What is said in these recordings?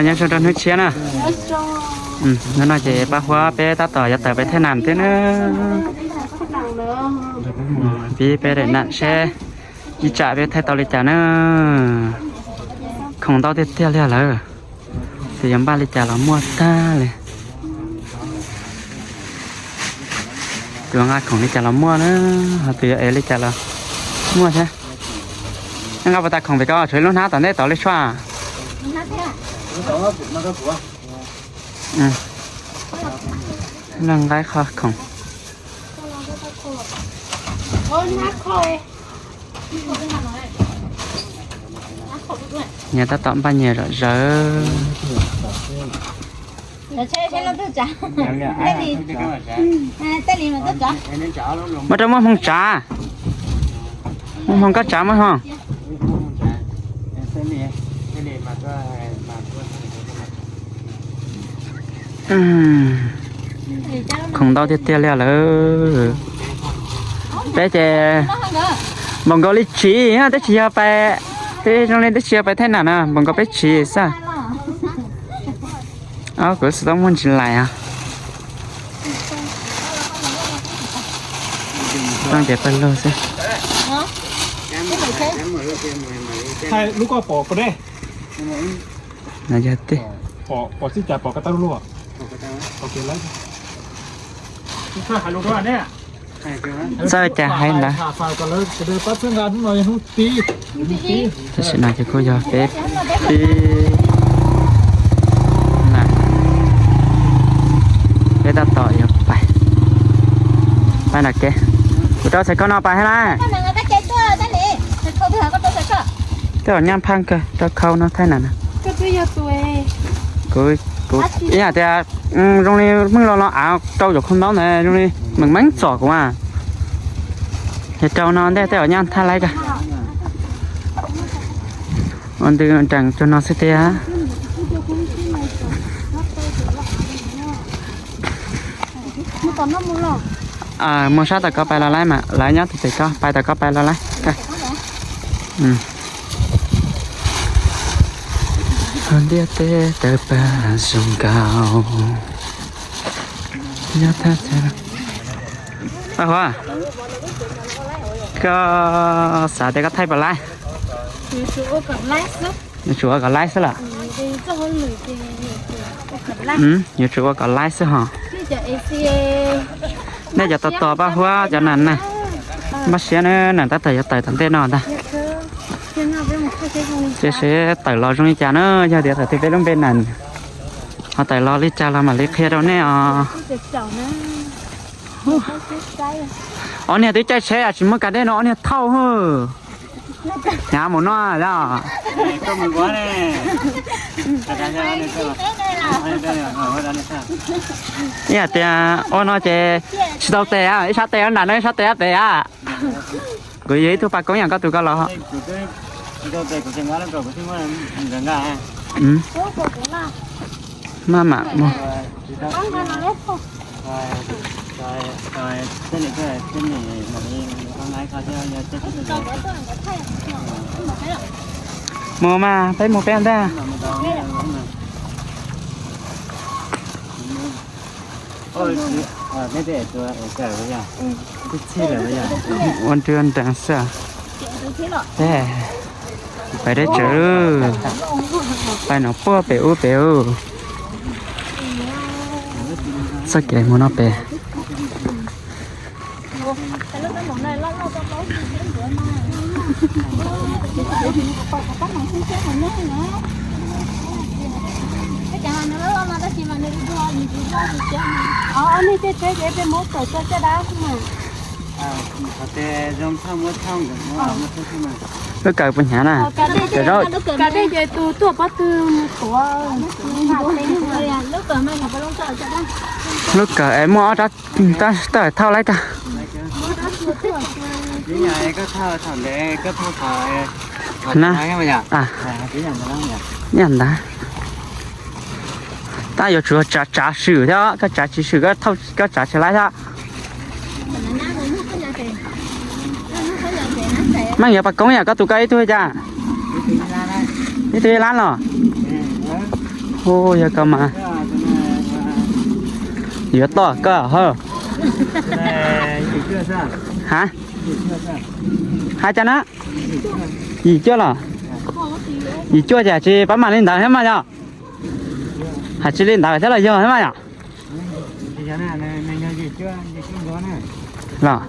Nyob zoo rau hnub tshiab na. Hnub no ces pab Huab peb tab tom yuav tawm pem Thaib Nam thiab na. Pib peb daim nam seb ib tsam peb thaij tau li cas na. Khoom ntau tiag tiag li lawm. Tus yuav npaj li cas los muaj tag li. Tus yuav nqa khoom li cas los muaj na, ho tus yuav ev li cas los muaj thiab. Nqa puas tas khoom pem ko, tshuav ib lub hnab tom ntej tod li sua. Nqa qhov khoom. Nyias tab tom npaj nyias zom zaws. Muab rau muaj hmoo tsav. Muaj hmoo koj tsav muaj hmoo. Khoom ntau tiag tiag li lawm. Peb ces npaum nkaus li tsiv, twb tsis yog pais, twb zoo li twb tsis yog pais Thaib Nam na, npaum nkaus peb tsiv xwb. Kuv xav tau muaj ntsis lais os. Tau ces pawg lug xwb. Txawj cas hais ntawd. Tam sim no ces kuj yog peb pib na, peb tab tom yuav pais, pais nram kev. Kuv rau xaiv khau no pais thiab na. Tej zaum nyaj phaj kawg rau khau no Thaib Nam na. Kuv, kuv ib yam tias zoo li Hmoob los los av rau cov khau ntaub ntawd zoo li meem meeb txom kuv mas. Ces rau no ntej tej zaum nyaj thaj laib kawg. Ua ntws nrees cuag no xwb tiag. Mus sab tom ko pais los laib mas, lawv nyob tom ko, pais tom ko pais los laib. Ntiaj teb tawg pag zoo nkaus. Huab, koj xav tias koj thaij puas laib? Yuav tsum ua kom laib xwb los? Yuav tsum ua kom laib xwb hos. Nej cov tos tos pab Huab cov nam na, npaj siab na, nam tab tom yuav tawm tom ntej no ntag. Cia seb tawm los zoo li cas na, yog tias tawm twg peb lub npe nam, ho tawm los li cas los mam li qhia rau nej os. Ob niag twb caij tsheb tsis muaj kas dej no ob niag thauj hwb. Hnyav mus no yog. Ib yam tias ua no ces tsis tau tes, ib sab tes nram no ib sab tes pem a. Kuv yog ib tug pas koob yam koj tus ko los. Maj mam mus. Mus mas peb mus peb ntag. Ua nrwg nrees xwb. Pais deb tsawv, pais no puag pem ub pem ub. Txoj kev mus no pem. Lub kawm puas hnyav na? Cov zaub. Lub kawm es muaj ob rab, tab thauj laib kag. Na, ib yam ntag. Tab yuav tsum tsav tsav swm thiab, koj tsav tsis swm koj tsav tsis laib thiab. Meej yuav pas koob yam koj tus koj ib tug cas? Ib tug ib lab los? Ub, yog koj mas yuav toj koj hab. Ha? Ha cas na? Yim cuaj los? Yim cuaj ces tsis pab mam li ntawd thiab mas yog? Hais tsis li ntawd thiab los yog thiab mas yom? Los,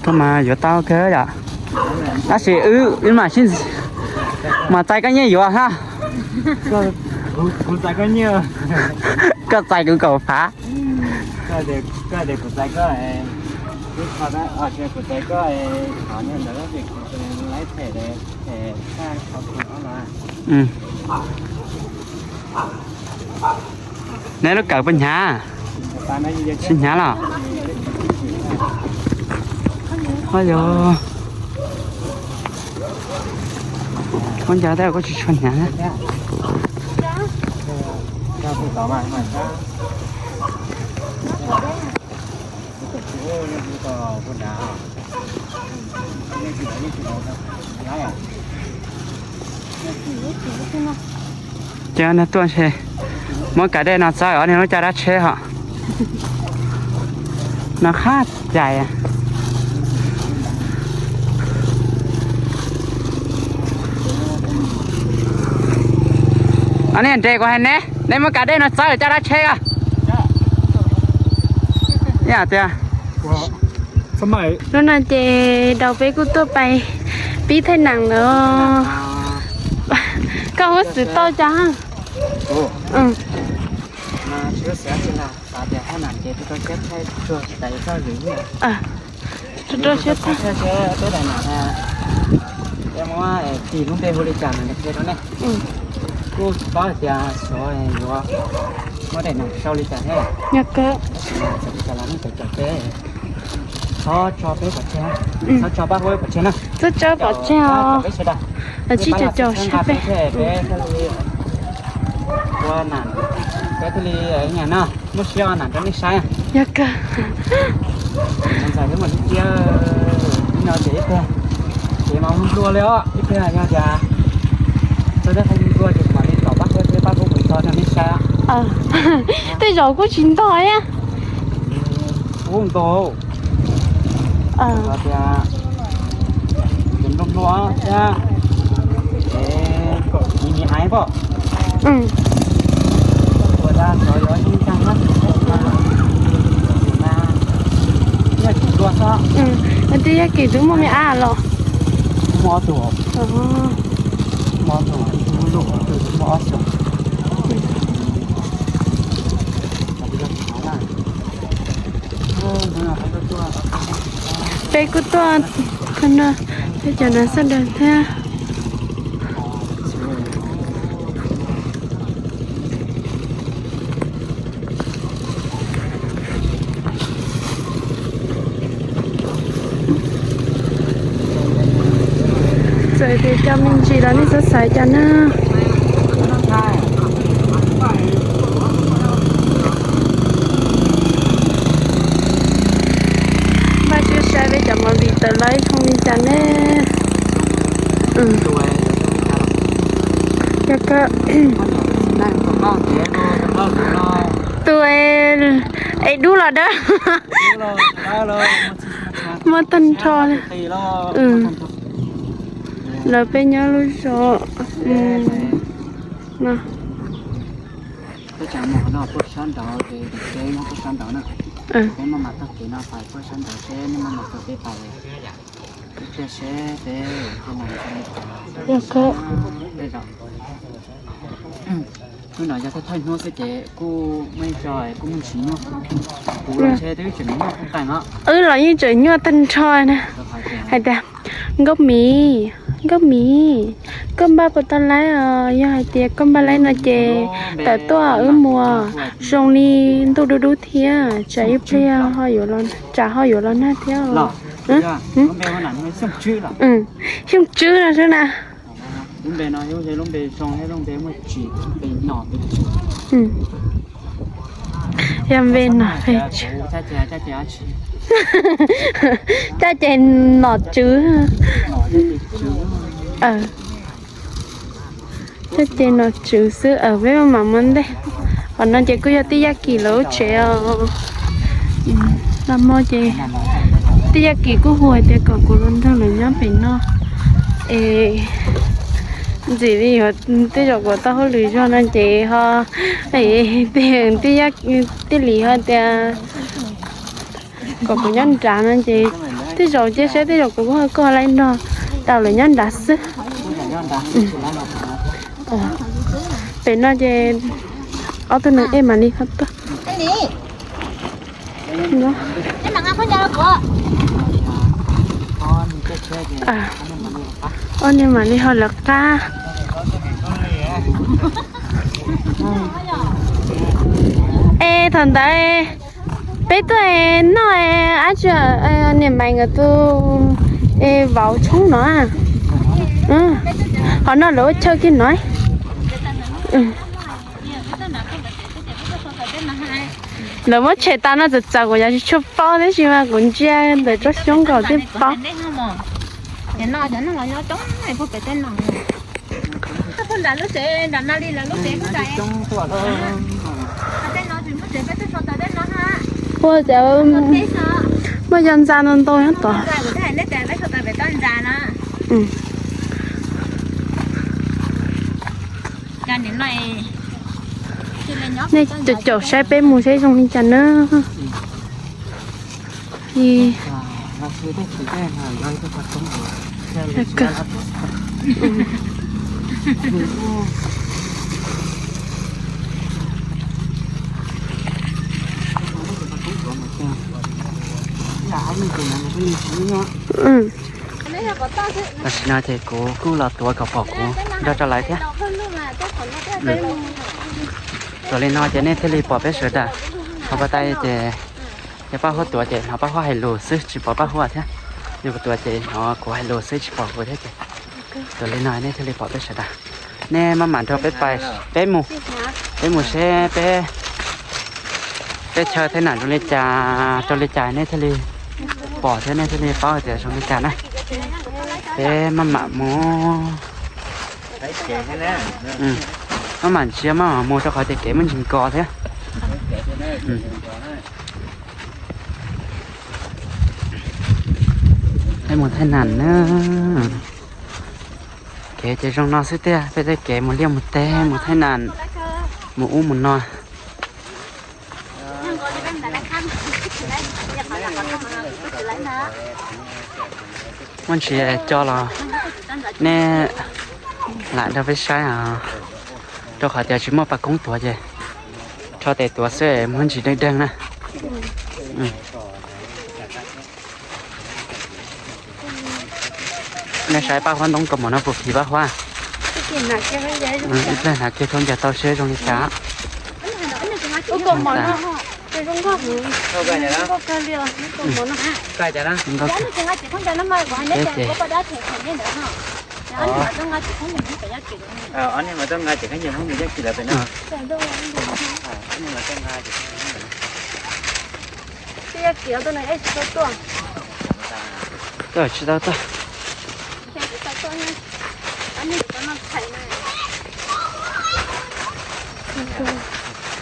koj mas yuav tau kawg yom. Tab sis wb mam sib, mas txais koj nyiaj yuav hab. Koj txais kuv kaum phav. Neb lub kawm puas hnyav? Tsis hnyav los? Yog, ua cas tej kuj tsis tshua hnyav. Ces nws tuaj ntshe muab kav dej no txawb os, nws lub caj dab tsheb hos. No qab cais. Os, nej nres kuv hais ne, nej muab kav dej no txawb caj dab tsheb os. Yam tias Hnub no ces daus peb kuj tuaj pais pib thaij nam lawm. Koj huab xwm tau cas? Rau siab thaij. Muab tis lub npe hu li cas no qhia rau nej. Kuj tsis paub hais tias xyov yuav muab daim nam sau li cas thiab. Yog kawg. Txawm li cas los nej txawm caum peb, txhob tso peb pov tseg, txhob tso pab huab pov tseg na. Txhob tso pov tseg os. Peb sawv daws, peb sib caum caum sab peb, peb thiaj li ua nam, peb thiaj li ib nyuag no muaj siab ua nam rau nej saib. Yog kawg. Ntxhais thiab mas ib tiag, ib no ces ib pliag ces mas hu nplua li os, ib pliag yog tias txog tej qhov hu nplua ces mam li tom pab huab thiab pab huab mus txog rau nej saib. Tej zaum kuj tsis ntog thiab. Kuj ntog. Hais tias ces nplua nplua thiab, ces nyias nyias hais pom. Ua dab xyov yuav ib tag na, mas yog tsis nplua xwb. Twb yog kis twb muaj me ab los? Muaj ob tug. Muaj ob tug, muaj ob xyoos. Peb kuj tuaj no, peb cov no sawv daws thiab. Txawm tias cov me ntsis los nej txhob xaiv cov na. Npaj siab saib peb cov movie tawm los ib thooj li cas ne. Yog kawg. Tus es dub los dawb. Muaj tag nrho li. Lawv peb nyob lub zos no. Yog kawg. Hnub no yog thawj thawj hnub xwb ces kuj muaj ib co kuj muaj ntsis nyuaj. Kuv los ntshe twb tseem nyuaj qees os. Wb los yeej tseem nyuaj tag nrho na. Hais tias, Nkauj Mim, Nkauj Mim, koj npaj puas tau laib os? Yog hais tias koj npaj laib no ces tawm tuaj wb mus. Zoo li ntuj dub dub thiab, tsam ib pliag ho yuav los, tsam ho yuav los nag thiab. Xyooj Tswb no xwb na. Yog npe Nom Pes Tswv. Caj ces Nom Tswv. Coj ces nom tswv xwb, peb mam mus ntej. Qhov no ces kuj yog tij Yaj Kim lawv lub tsev os. Nag hmo ces tij Yaj Kim kuj hu hais tias kom kuv los nrog lawv nyob pem no es ntxim li tej zaum kuv tau hauj lwm zog no ces ho tij Lis ho tias kom kuv nyob nrad no ces tej zaum cia saib tej zaum kuv kuj ho laij nrog tau lawv nyob nrad xwb. Pem no ces ob tug neeg ej mam li ho tuaj. Ob niag mam li ho lawv qab. Es thaum ntawd peb tuaj noj ab tsi, niam Maiv nkawd tus vauv tshoob no. Qhov no lawv ua chaw kiag no. Lawv muab tshem tas no txawv txawv kuv yog tsis tshua paub tab sis mas kuv ntsia ntawm tsob xyoob nkaus thiaj paub. Ua cas muaj yog ntxa ntau ntau nyob tod. Nej caum caum saib peb mus saib zoo li cas na. Tam sim no ces kuv kuj los tuav kom pom kuv nrog rau lawv thiab. Tuav li no ces nej thiaj li pom peb sawv daws. Ho pas tas ces yog Paj Huab tuav ces hnov Paj Huab hais lus xwb tsis pom Paj Huab thiab. Yog kuv tuav ces hnov kuv hais lus xwb tsis pom kuv thiab ces tuav li no nej thiaj li pom peb sawv daws. Nej maj mam nrog peb pais, peb mus, peb mus seb peb, peb chaw thaj nam zoo li cas rau li cas nej thiaj li pom thiab nej thiaj li paub hais tias zoo li cas na. Peb maj mam mus, maj mam ntsia maj mam mus rau qhov tias kev muaj ntsis nkos thiab. Peb mus thaj nam na. Kev ces zoo no xwb tiag, peb tej kev mus liaj mus teb mus thaj nam, mus ub mus no. Muaj ntsis co los nej lam nrog peb saib os, rau qhov tias tsis muaj pas koob tuav ces rho tes tuav xwb muaj ntsis deeg deeg na. Nej saib Paj Huab ntoo kaus mom no puas phim Paj Huab? Ib pliag hnav kiag khaub ncaws tau seb zoo li cas. Tsis tau tuaj.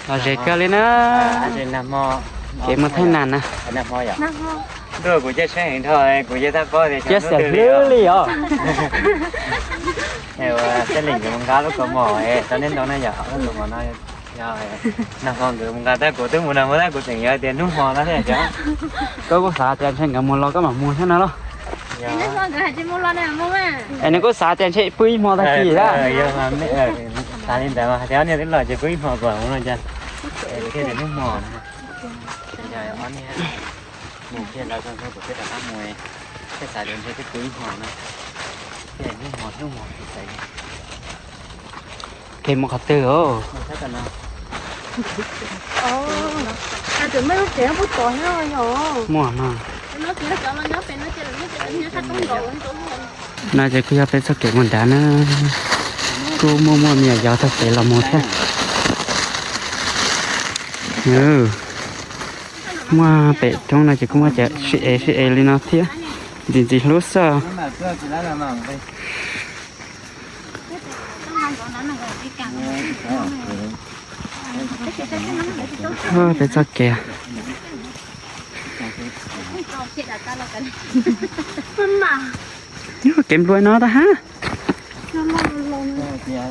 Los ze kawg li na. Kev mus thaj nam na. Cia xav hlwb li os. Tej li nkawd mus nqa lub kaus mom, tau niaj ntoo na yom, lub kaus mom no. Nag hmo nkawd mus nqa tab kuv twb mus nag hmo tab kuv tseem yuav tias hnub hmo no thiab. Koj kuj xav tias ntshe nkawd mus los koj mam mus thiab no los? Es nws kuj xav tias ntshe pw ib hmo tag kis na. Xav li ntawd mas hais tias ob niag twb los ces pw ib hmo kom mus no cas. Thiaj tias hnub hmo no. Mus kiag lawv zoo kuv thiaj rov qab mus, thiaj xav tias ntshe twb pw ib hmo no. Thiaj hnub hmo hnub hmo xav. Kev mus qhov twg os? Muaj no. No ces kuj yog peb txoj kev mus nrad na. Kuj muaj muaj me nyuam yaus taug kev los mus thiab. Muaj pem roob no ces kuj muaj cov sib ev sib ev li no thiab. Ntxim ntxim hlub xwb. Peb txoj kev, kev nplua no tau hab.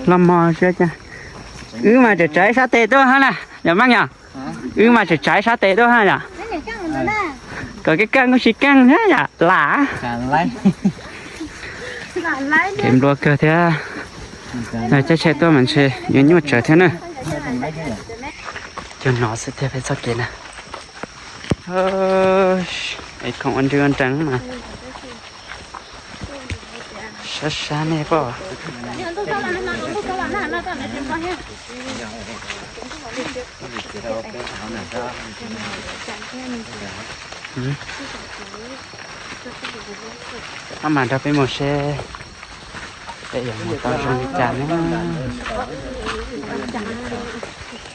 Los mos tsis, wb mas tseem tsawv sab tes tuaj hab na, yog Meej yog? Wb mas tseem tsawv sab tes tuaj hab yom? Kom kev keej kuj tsis keej thiab yom, lam. Kev nplua kawg thiab. Caij tsheb tuaj mas ntshe yuav nyuaj tsawv thiab na. Cog no xwb tiag peb txoj kev na. Es khoom ua nrwg ua nreeg mas sab sab nej pom. Ab mas nrog peb mus seb peb yuav mus tau zoo li cas na.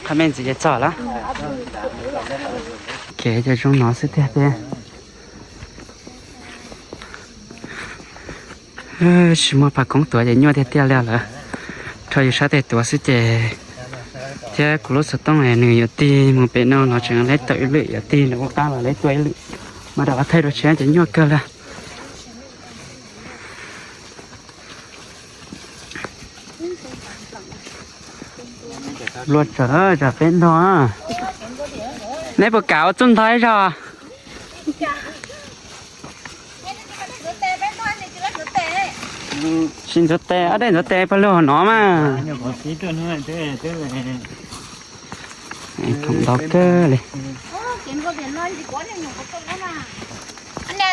Qhov me ntxiv ces txog lawm. Kev cov zoo no xwb tiag tiag. Tsis muaj pas koob tuav ces nyuaj tiag tiag li lawm. Rho yus sab tes tuav xwb ces, thiab kuv lub xov tooj nws yuav tig mus pem no los tseem leb tawm ib lwm, yuav tig nram ub qab los leb tuaj ib lwm, mas rov qab thaij dua tsis ces nyuaj kawg li. Luag tsawv tsam peb ntog. Neb puas kam ua txuj ntog ib zaug? Tsis ntxuav tes, ob dej ntxuav tes pawg lug hauv no mas. Khoom ntau kawg li.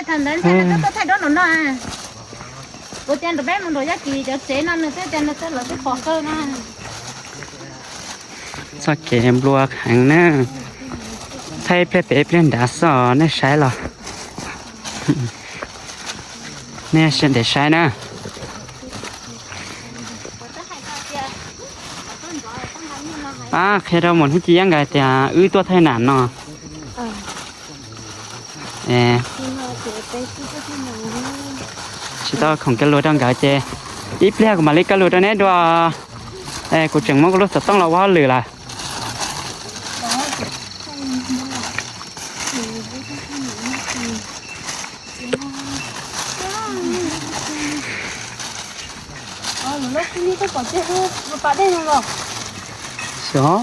Thaum ntawd ntshai nws twb tuaj thaij duab nraum no. Kuv tias nram peb mus nraum Yaj Kis cov tsev no nws twb tias nws twb lawv twb pom kawg na. Txoj kev nplua heev na. Thaij ib pliag pem ib pliag nrad xwb os nej saib los. Nej sawv daws saib na. Ab, qhia rau mus hnub ci yab nkawd tias wb tuaj thaij nam no. Tsis tau khoom kaw lus rau nkawd ces ib pliag kuv mam li kaw lus rau neb dua. Kuv tseem muab kuv lub xov tooj los ua hauj lwm lawm. Xyov.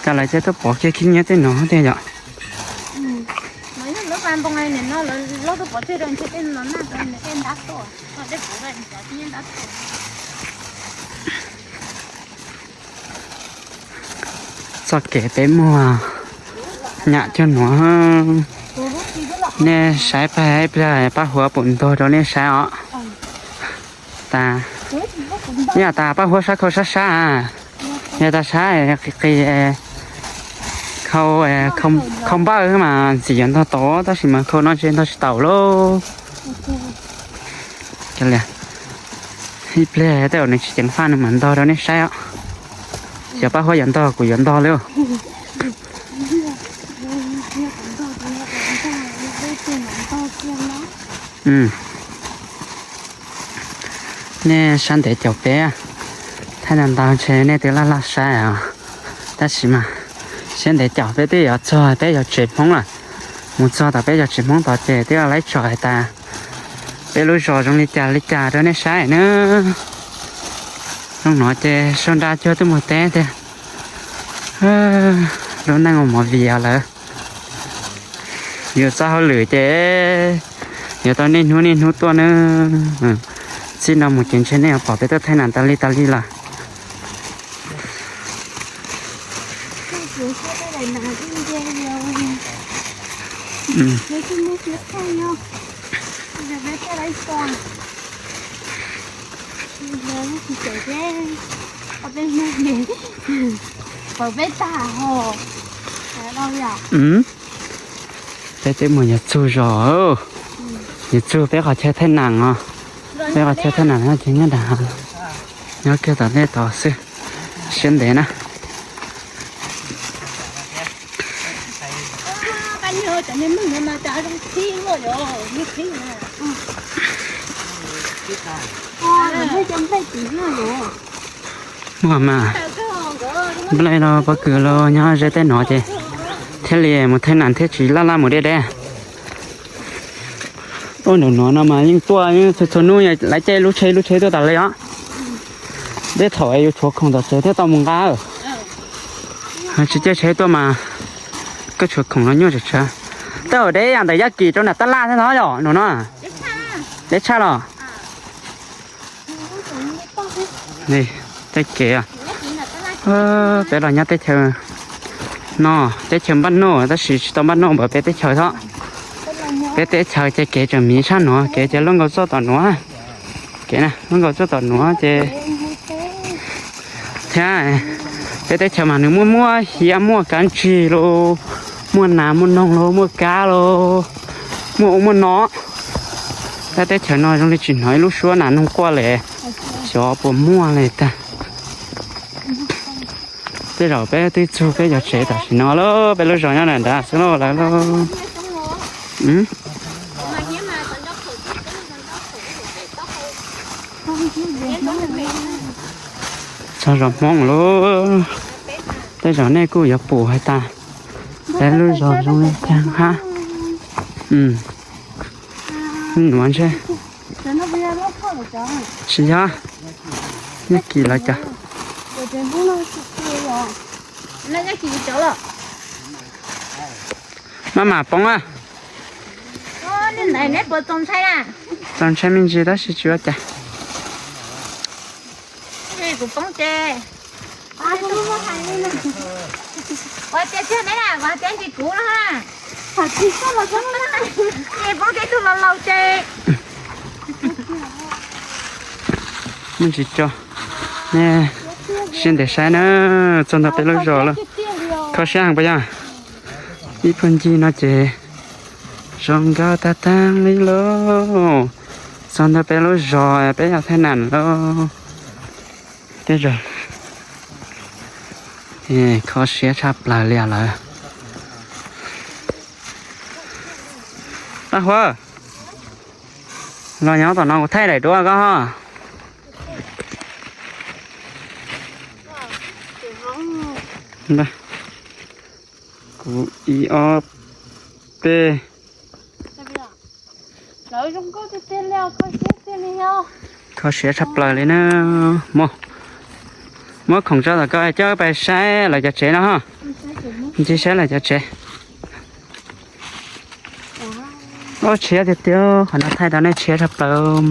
Cas lawv thiaj tuaj pov kiag khib nyiab tej no tiag yom? Txoj kev peb muag nyam cuag nuav. Nej saib pab, pab huav pum ntog rau nej saib os. Tas, ib yam tas pab huav sab khau sab sab, yog tas sab qis qis khau, khau npawj mas ntxim yuav ntog tau, tab sis mas khau no ntshe ntog tsis tau lauj. Ib pliag tej zaum nws tsis ceev faj nws mam ntog rau nej saib os. Xyov pab huav yuav ntog kuv yuav ntog li. Nej sab ntev caum peb, thaij ntau ntau ntshe nej twb laj laj saib os. Tab sis mas siab ntev caum peb twb yuav txog peb yog tsev Hmoob lawm. Mus txog tom peb yog tsev Hmoob tod ces twb laib tso hais tas peb lub zos zoo li cas li cas rau nej saib na. Zoo no ces sau nra cuag tuaj mus teb tiag. Lub neej ua movie lawm. Yus txoj hauj lwm ces yuav tau niaj hnub niaj hnub tuaj na. Txij no mus ces ntshe nej yuav pom peb tuaj thaij nam tas li tas li lawm. Peb tag ho. Peb twb mus yuav txug zos, yuav txug peb qhov chaw thaij nam os. Peb qhov chaw thaij nam no ces nyob nram hav, nyob kiag tom ntej tod xwb, siab ntev na. Muaj mas, nplej los pob kws los nyob ze tej no ces thiaj li mus thaj nas thiaj tsis laj laj mus deb deb. Ub, nraum no no mas yeej tuaj yeej txhua txhua hnub lawv caij lub tsheb lub tsheb tuaj tas li os. Deb thaum yuav tshuav khoom tom tsev thiaj tau mus nqa. Tsis caij tsheb tuaj mas koj tshuav khoom los nyuaj tsawv tsawv. Tej zaum deb yam ntawm Yaj Kim rau nram tab laj thiab no yom, nraum no. Deb tshaj los. Tej kev, peb los nyob teb chaws no, teb chaws npaj noj tab sis tsis tau npaj noj npaum peb teb chaws thiab. Peb teb chaws ces kev tseem miv tshaj no, kev ces luaj nkaus txoj tom nuav. Kev na luaj nkaus txoj tom nuav ces thiab peb teb chaws mas nws muaj muaj hiav muaj kav ntsig los, muaj nas muaj noog los, muaj kab los, muaj ub muaj no. Tab teb chaws no zoo li tsis hnov ib lub suab nas noog quaj li, xyov puas muaj li tag. Tej zaum peb twb txug peb cov tsev tam sim no lauj, peb lub zos nyob nram nrad xwb lauj lawv lauj. Txog zos Hmoob lauj, tej zaum nej kuj yuav pum hais tas peb lub zos zoo li cas hab. Nuav ntshe tsis yog, Yaj Kim lawv cov. Maj mam poob a. Txaus ntshai me ntsis tab sis tsis ua cas. Kuv poob ces, ua tias tsis neb na, kuv hais tias ntsis kuv no ha. Ces poob tej tug laus laus ces. Muaj ntsis tso, nej siab ntev saib na, txog ntawm peb lub zos lawm. Kho siab heev puas yog? Ib puag ncig no ces zoo nkauj tag tag li lauj. Txog ntawm peb lub zos, peb yog Thaib Nam lauj. Tej zaum kho siab tshaj plaws li lawm. Paj Huab, los nyob tom no kuv thaij daim duab koj ho. Kuv ib ob peb. Kho siab tshaj plaws li na. Muab khoom tso tom koj coj pais saib lawv cov tsev no ho. Ncig saib lawv cov tsev. Ob, tshiab tiag tiag, qhov no thaij tau nej tshiab tshaj plaws.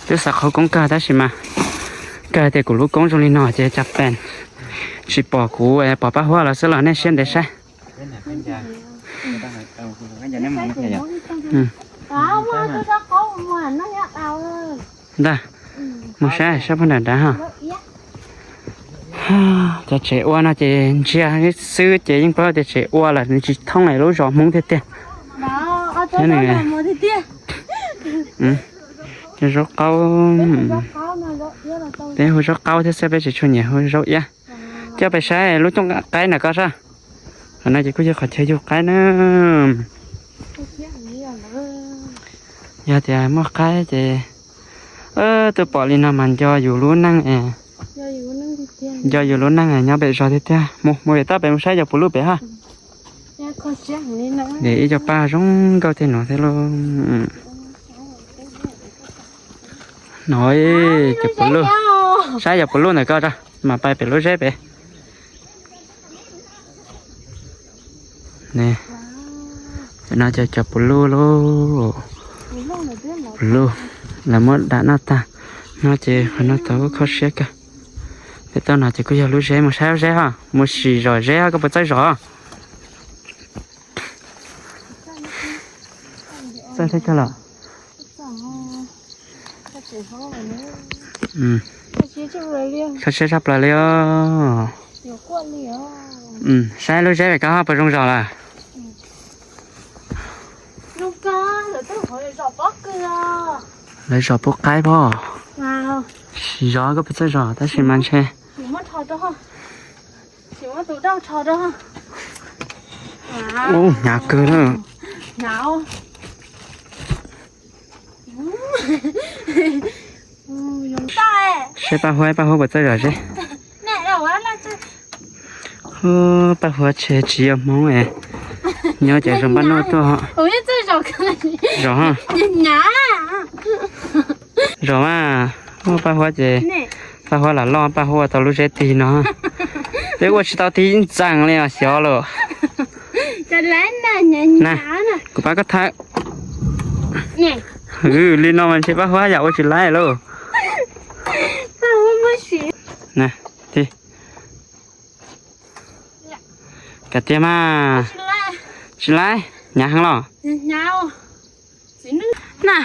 Twb xav qhov koob kawg tab sis mas kawg tias kuv lub koob zoo li no ces cas pes tsis pom kuv, pom Paj Huab lawv xwb los nej siab ntev saib. Ntag, mus saib sab pag nram nrad ho. Cov tsev ua no ces ntsia xwb ces yeej paub tias tsev ua lawm, nws tsis thooj lub zos Hmoob tiag tiag. Cov zaub qaub, peb hu zaub qaub thiab xwb, peb tsis tshua nyiam hu zaub iab. Coj pais saib lub cooj qaib ntawm koj sab. Qhov no ces kuj yog qhov chaw yug qaib na. Yog tias muaj qaib ces twb pom li no mas nco yus lub neej, nco yus lub neej nyob pem zos tiag tiag. Mus mus pem toj pem mus saib cov puv luj pem ha. Vim ib co paj zoo nkauj tej no thiab lauj. No, cov puv luj, saib cov puv luj ntawm koj tso, mam pais pem lub zeb pem. Cov no cov puv luj lauj. Puv luj, lawv muab dam noj tag. No ces qhov no tau kho siab kawg. Pem toj no ces kuj yog lub zeb, mus saib lub zeb ho, mus sim zom zeb ho, koj puas txawj zom? Txawj thiab koj los? Kho siab tshaj plaws li os. Saib lub zeb pem koj ho puas zoo zom lawm? Lawv zom pub qaib pob. Sim zom koj puas txawj zom tab sis mas ntshe. Sim muab tus dau rho rau. Ub, hnyav kawg na. Saib Paj Huab, Paj Huab puas txawj zom zeb. Paj Huab tsis, tsis yog Hmoob es nyob ces zoo npaj noj tuaj. Zom, zom mas. Paj Huab ces, Paj Huab lam loj, Paj Huab ua tau lub zeb tig no. Peb ua tsis tau tig ib ntxees li os, xyov lawm. Na, kuv pab koj thawb. Li no mas ntshe Paj Huab yam ua tsis laib lauj. Na, tig. Kav tiag mas. Tsis laib, hnyav heev los. Na, na,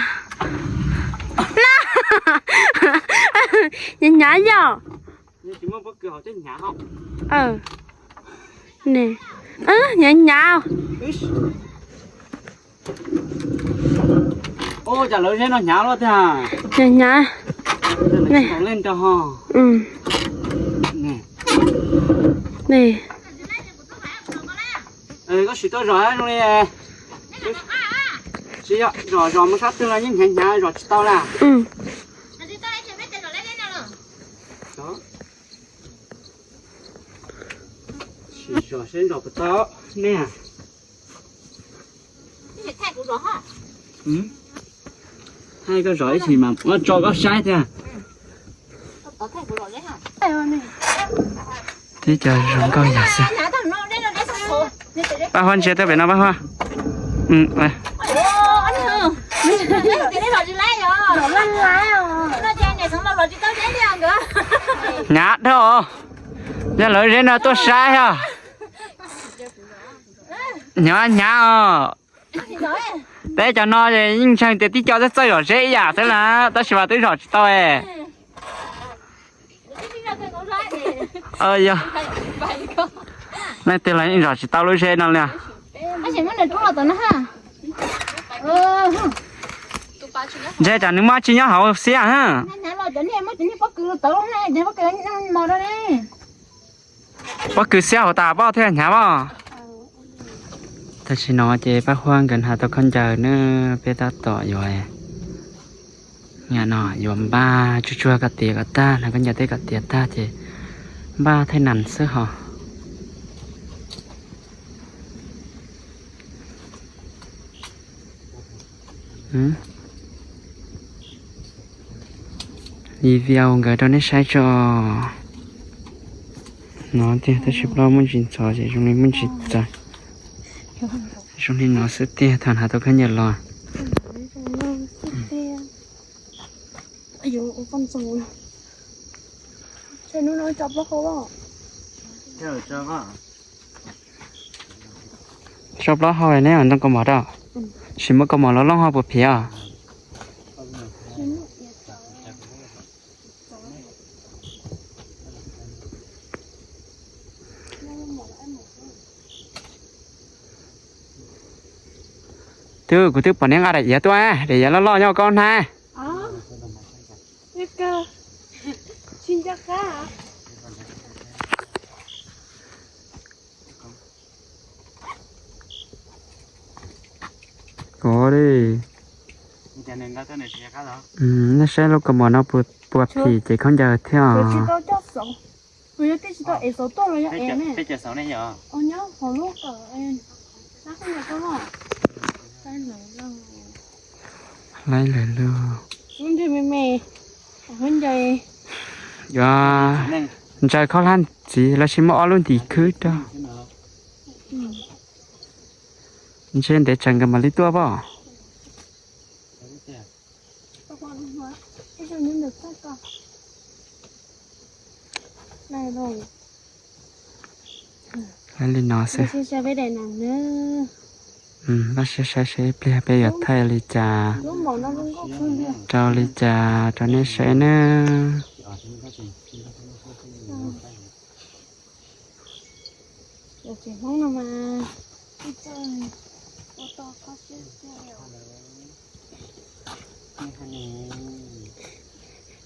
hnyav yom. Hnyav hnyav. Ua cas lawv zeb no hnyav luaj tiag. Hnyav hnyav. Leej nrog ho. Koj sim tuaj zom zoo li. Tsis yog zom zom mus sab twg los yeej hnyav hnyav zom tsis tau lawm. Sim zom seb zom puas tau ne. Thaij koj zom ib chim mas muab tso koj saib thiab. Tib co zoo nkauj yam xwb. Paj Huab ntsia tuaj pem no Paj Huab. Hnyav dhau. Yog lawv zeb no tuaj saib os. Hnyav hnyav os. Peb cov no yeej ntseeg tias tib co txawj txawj zom zeb ib yam xwb na, tab sis mas twb zom tsis tau. Yog leej twg los yeej zom tsis tau lub zeb no li. Ntshe tsam nws muaj tsis nyob hauv xiab. Pob kws xiab hauv tas pob thiaj hnyav pob. Tam sim no ces Paj Huab nkawd hnav tau khaub ncaws na, peb tab tom yuav, no yuav npaj tsuag tsuag kom tiav kom tag, hnav khaub ncaws tej kom tiav tag ces npaj thaij nas xwb hos. Li video nkawd rau nej saib tso. No tiag tab sis plaub muaj ntsis ntxhov ces zoo li muaj ntsis txawv. Zoo li no xwb tiag thaum hnav tau khaub ncaws los. Tso plaub hau neb ntoo kaus mom rau. Sim muab kaus mom los looj ho puas phiv os. Twb kuv twb pom neb nqa daim iav tuaj, daim iav loj loj nyob koj hnav. Ua li. Nej saib lub kaus mom no puas phim ces khaub ncaws thiab os. Laib lawm lauj. Yuav ntsaws khaub hlab ntxiv los sis muab ob lub ntim khwb rau. Ntshe ntev tsawv nkawd mam li tuaj pob. Li no xwb. Pab saib saib seb ib pliag peb yuav thaij li cas, rau li cas rau nej saib nawb.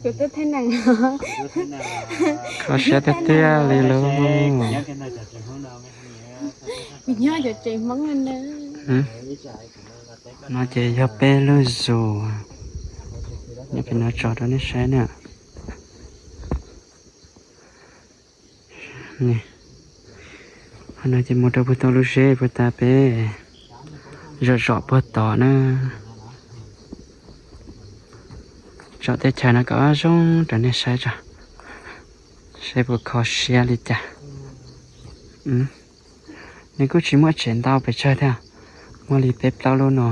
Kuv twb theej nees. Kho siab tiag tiag li lauj. Kuv nyob cov tsev Hmoob no na. No ces yog peb lub zos. Nyob pem no tso rau nej saib na. Qhov no ces mus rau puag tom lub zeb puag ta peb zom zom puag tod na. Tsom teb chaws no kom zoo rau nej saib tso, saib puas kho siab li cas. Nws kuj tsis muaj tsev ntau pes tsawg thiab, muaj li peb plaub lub no.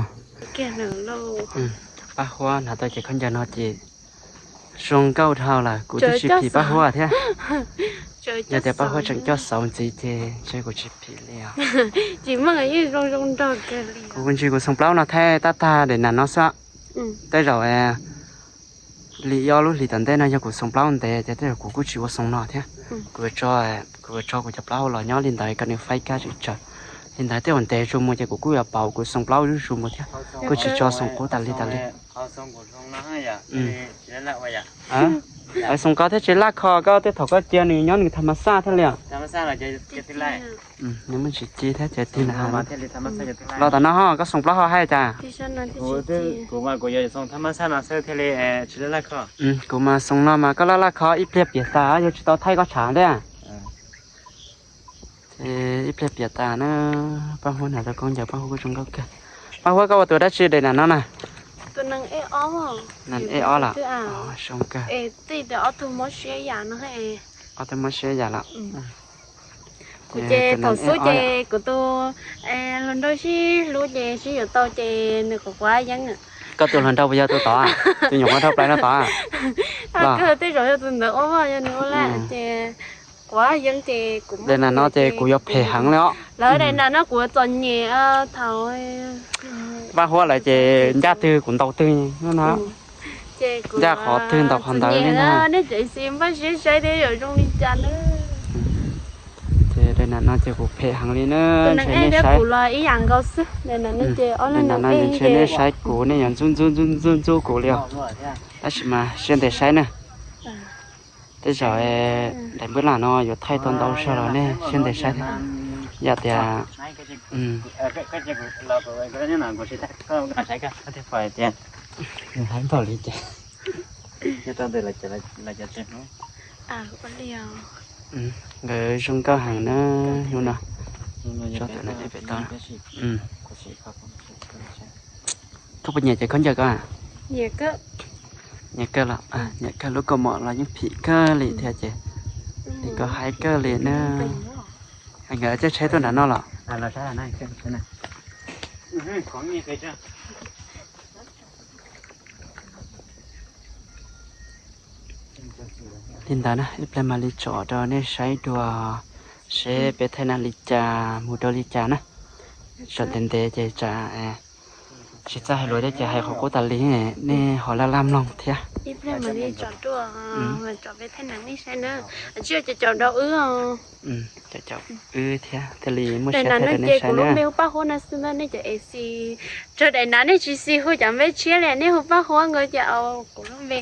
Paj huab hnav tau cev khaub ncaws no ces zoo nkauj dhau lawm, kuv twb tsis phim paj huab thiab. Yog tias paj huab tseem coj xauv ntxiv ces ntshe kuv tsis phim li os. Kuv ntsis kuv xoom plaub no thaij tab tag daim nas no xwb. Tej zaum li ob lub hlis tom ntej no yog kuv xoom plaub ntev ces tej zaum kuv kuj tsis ua xoom no thiab. Kuv, kuv tso kuv cov plaub hau los nyob li ntawd kom nws faib kab tsawv tsawv. Li ntawd tej zaum ntev zuj mus ces kuv kuj yuav pauv kuv xoom plaub zuj zus mus thiab, kuj tsis tso xoom qub tas li tas li. Xoom koj thiab tsev laj kho koj tej thaum koj cia nws nyob nws tham mas xaj thiaj li os. Nws muaj tsis ci thiab ces tig na. Los tom no ho koj xoom plaub hau hais cas? Kuv mas xoom no mas koj laj laj kho ib pliag piam tas yuav tsis tau thaij koj tshav thiab. Ces ib pliag piam tas na, paj huab hnav tau khaub ncaws paj huab kuj zoo nkauj kawg. Paj huab koj ua tus dab tsi daim nas no na? Nas ej ob lawm. Zoo kawg. Ob tug mob siab yam lawm. Kuv ces thaum xub ces kuv tus hluas nraug sib hlub ces sib yuav tau ces nws quav quav yeeb. Koj tus hluas nraug puas yog tus tod, tus nyuam qhuav dhau plaws no tod? Kawg tej zaum yog tus ntawd ua vaj yog nws ua laj ces quav yeeb ces kuv daim nas no ces kuv yuav phem heev li os. Lawv daim nas no kuv txom nyem thaum Paj huab lawm ces ncaj twg kuv ntaus twg no na. Ncaj qhov twg ntaus qhov ntawd li na. Nej tsev xis npaj siab saib thiab yuav zoo li cas na. Ces daim nas no ces kuv phem heev li na, ntshe nej saib. Daim nas no ntshe nej saib kuv nej yuav ntxub ntxub ntxub ntxub kuv li os. Tab sis mas siab ntev saib na. Tej zaum daim npwb laj no yuav thaij tau ntau zog los nej siab ntev saib thiab. Yam tias nws zoo nkauj heev na, hnub no. Koj puas nyiam cev khaub ncaws koj? Nyiam kawg los, nyiam kawg, lub kaus mom los yeej phim kawg li thiab ces, koj haib kawg li na. Nkawd caij tsheb tuaj nram no los? Li ntawd na, ib pliag mam li tsom rau nej saib dua seb peb thaij na li cas mus rau li cas na. Tsom ntev ntev ces tsam tsis txawj hais lus thiab ces hais qhov qub tas li, nej ho laj laj mloog thiab. Tsis caum wb thiab thiaj li muaj siab thaij rau nej saib na. Tso daim nav nej tsis xis hu cov npe tshiab li, nej hu Paj Huab nkaus ces kuv lub npe,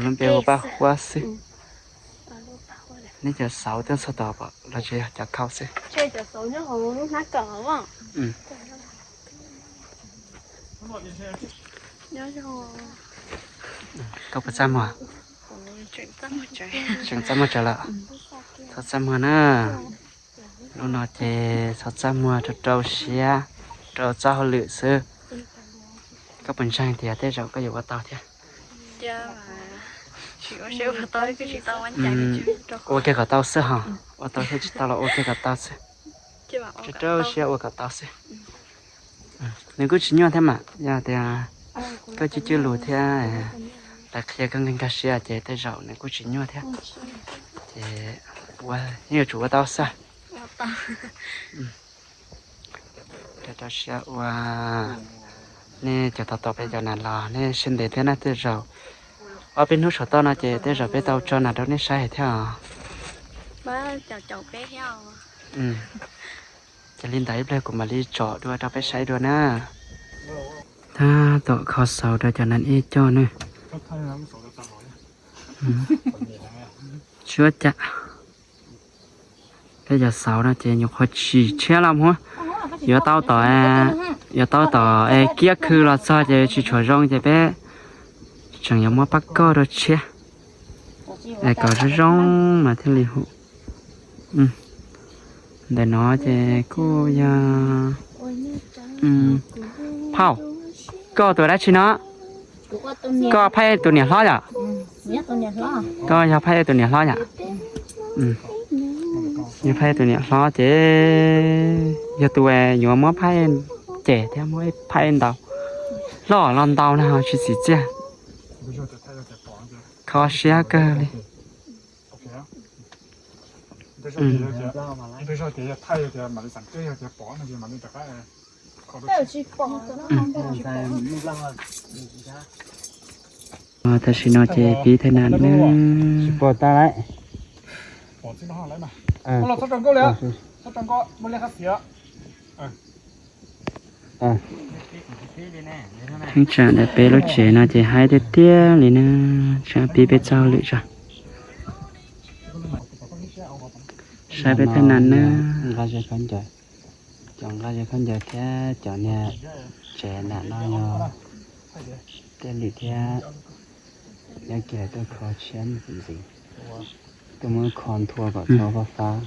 lub npe hu Paj Huab xwb. Nej cov xauv tuaj txog tod los tsis yog cov khau xwb. Koj puas txaj muag? Tseem txaj muag tsawv lawm. Txhob txaj muag na. Lub no ces txhob txaj muag, rau rau siab, rau txoj hauj lwm xwb. Koj puas ntseeg tias tej zaum koj yuav ua tau thiab? Ua kiag kom tau xwb ho, ua tau thiab tsis tau los ua kiag kom tau xwb. Rau rau siab ua kom tau xwb. Nws kuj tsis nyuaj thiab mas, yog tias koj cwj cwj lus thiab lawv qhia koj nkag nkag siab ces tej zaum nws kuj tsis nyuaj thiab. Ces ua, yeej yuav tsum ua tau xwb. Rau rau siab ua. Nej cov tom tom peb cov nas los nej siab ntev thiab na, tej zaum ob peb hnub saum toj no ces tej zaum peb tau tso nas rau nej saib thiab os. Ces li ntawd ib pliag kuv mam li tsom dua rau peb saib dua na. Tab tom kho xauv rau cov nas ej coj ne. Tsis ua cas. Peb cov xauv no ces nyuam qhuav tsim tshiab los muab, yuav tau tom, yuav tau tom kiab khw los txog ces tsis tshua zoo ces peb tseem yuav muab pab koj rau tshiab es kom zoo zoo mas thiaj li hu. Ntawm no ces kuj yog phauj, koj tus dab tsi no? Koj Phaib tus niam hlob yom? Koj yog Phaib tus niam hlob yom? Yog Phaib tus niam hlob ces yog tus yuav muab Phaib cem thiab muab Phaib ntaus, loj los ntaus no tsis txim txiaj, kho siab kawg li. Tam sim no ces pib thaj nam ne. Theej tsam ntawm peb lub tsev no ces haib tiag tiag li na, tsam pib peb txoj hauj lwm tso. Saib peb thaj nam na. Cov nqa ze khaub ncaws thiab cov niag tsev nam no yog Tej Lim thiab Nyob Kiag tuaj kho tshiab ntxiv, tuaj muab kho nthua kom txhob fab fab.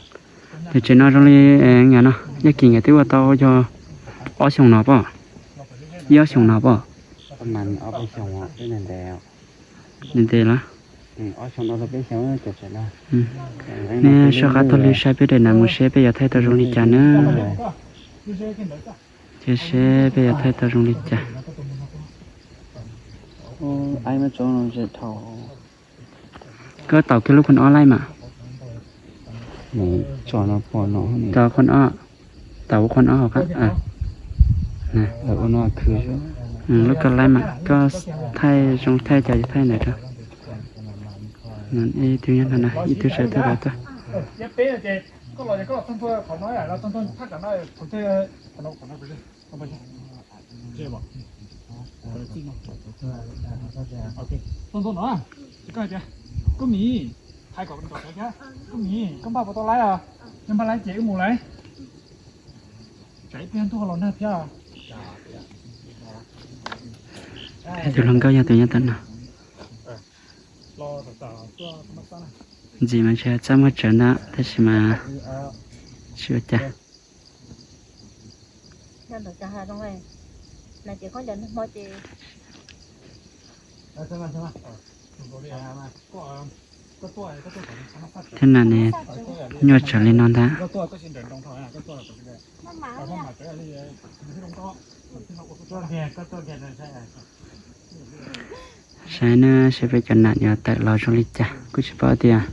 Ces tsev no zoo li, no Nyob Kiag nkawd twb ua tau yog ob xyoos no pom, ib ob xyoos no pom. Ntev ntev los. Nej soj qab taug lw saib peb daim nam mus seb peb yuav thaij tau zoo li cas na. Cia seb peb yuav thaij tau zoo li cas. Koj taus kiag lub qhov ob laij mas. Taus qhov ob, taus qhov ob hauv qab. Lub koj laij mas koj thaij zoo thaij cas yuav thaij ntawd rau. Ib tug nyob no na, ib tug sawv tuaj rau tuaj. Koj Mim, hais kom koj npaj puas tau laib os? Yog npaj laib ces wb mus lauj. Tsam ib pliag ntuj los nag thiab. Tus hluas nkauj yog tus nyob tom no. Ntxim mas ntshe txaj muag tsawv ntag tab sis mas tsis ua cas. Thiab na ne, nyuaj tsawv li no ntag. Saib na, saib peb cov nam yuav tawm los zoo li cas, kuj tsis paub tias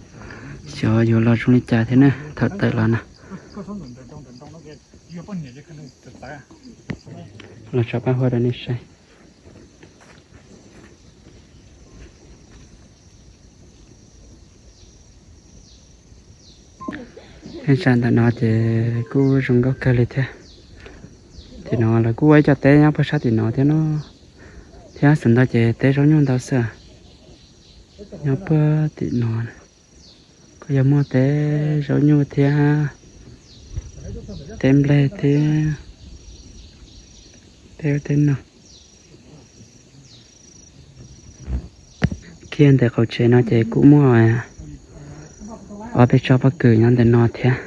xyov yuav los zoo li cas thiab na, thaum tawm los na. Los tso pab huab rau nej saib. Ib tsam ntawm no ces kuj zoo nkauj kawg li thiab. Tim no lawv kuj ua ib co teb nyob puag sab tim no thiab no, thiab xav ntau ces teb zaub nyuj ntau xwb. Nyob puag tim no kuj yog muaj teb zaub nyuj thiab teb nplej thiab teb ub teb no. Kiag ntawm qaum tsev no ces kuj muaj ob peb tsob pob kws nyob ntawm no thiab.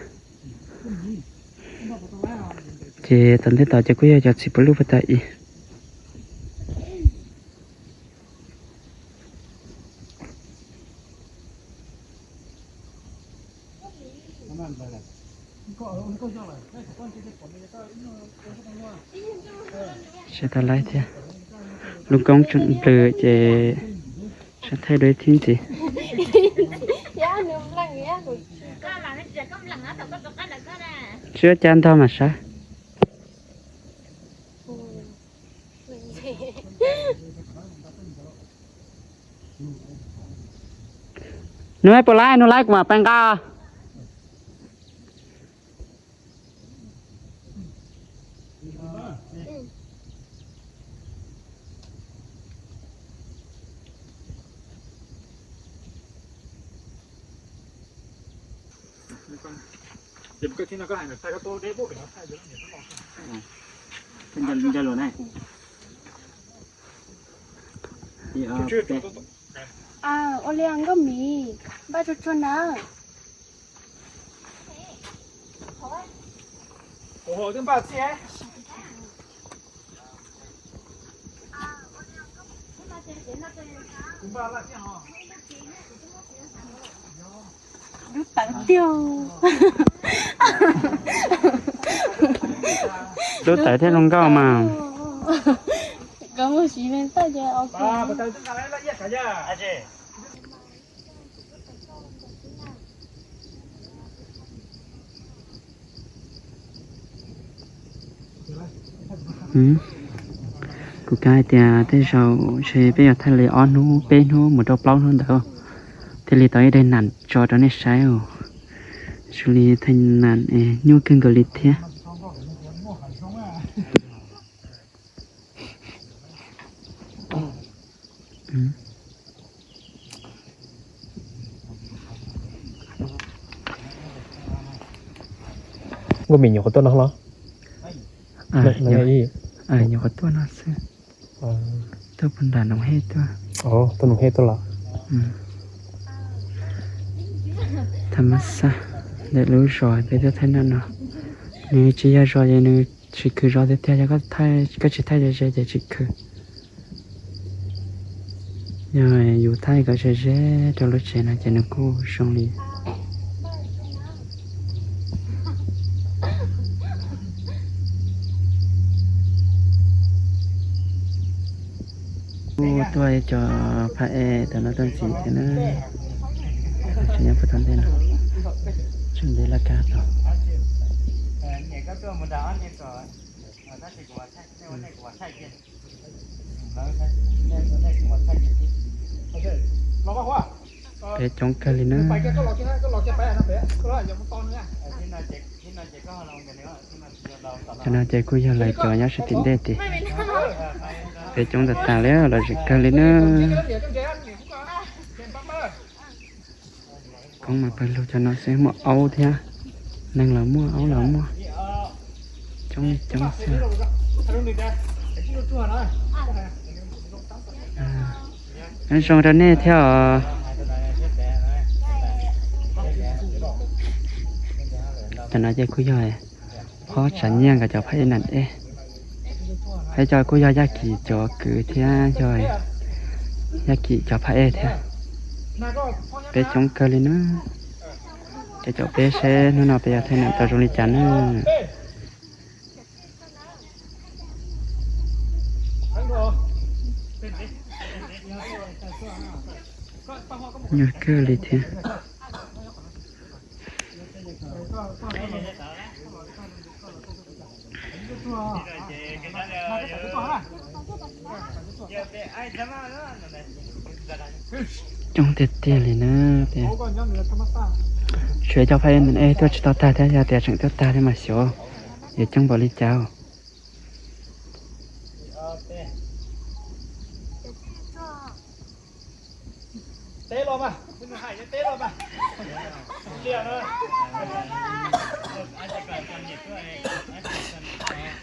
Ces tom ntej tod ces kuj yog cov txiv puav luj puag ta ib. Sab tau laib thiab. Lub koob tseem nplws ces sab thaij dua ib thib ntxiv. Tsis ua cas ntog mas sab. Nws puas laib, nws laib kuv mam pais nqa. Ua li nkauj Mim, npaj tsuag tsuag na. Lub tawv tiag. Lub tawv thiab zoo nkauj mas. Koj muaj siv me taj ces ok. Kuv kav hais tias tej zaum ntshe peb yuav thaij li ob hnub peb hnub mus rau plaub hnub ntawd thiaj li tau ib daim nam tso rau nej saib os. Zoo li thaij nam es nyuaj kawg nkaus li thiab. Nkauj Mim nyuam qhuav tuaj no los? Nyuam qhuav tuaj no xwb. Tuaj puag nram Noom Hej tuaj. Tuaj Noom Hej tuaj los? Tham mas xaj ntawm lub zos peb tuaj thaij nam no. Nws tsis yog zos ces nws tsis khwv zos tiag tiag, yog koj tsis thaij ze ze ces tsis khwv. Yog yus thaij kom ze ze rau lub tsev no ces nws kuj zoo li. Kuj tuaj cov phaj ej tau no tuaj ntxiv thiab na. Tsis nyob puag tom ntej no, tseem ntev laj kab tau. Peb coob kawg li na. Cov no ces kuj yog lawv cov nyob sab tim ntej tiag. Peb coob tas tas li, lom zem kawg li na. Koob mas pawg lug cov no xwb, muaj aub thiab, neeg los muaj, aub los muaj, coob li coob xwb. Nyob zoo rau nej thiab os. Cov no ces kuj yog phob tsav nyiaj nkawd cov phaj ej nam ej, peb cov kuj yog Yaj Kim cov kwv thiab yog Yaj Kim cov phaj ej thiab. Peb coob kawg li na. Ces caum peb seb hnub no peb yuav thaij nam tau zoo li cas na. Nyuaj kawg li thiab. Coob tiag tiag li na. Suav cov phaj ej tuaj tsis tau tag thiab, yog tias tseem tuaj tag thiab mas xyov yuav coob npaum li cas.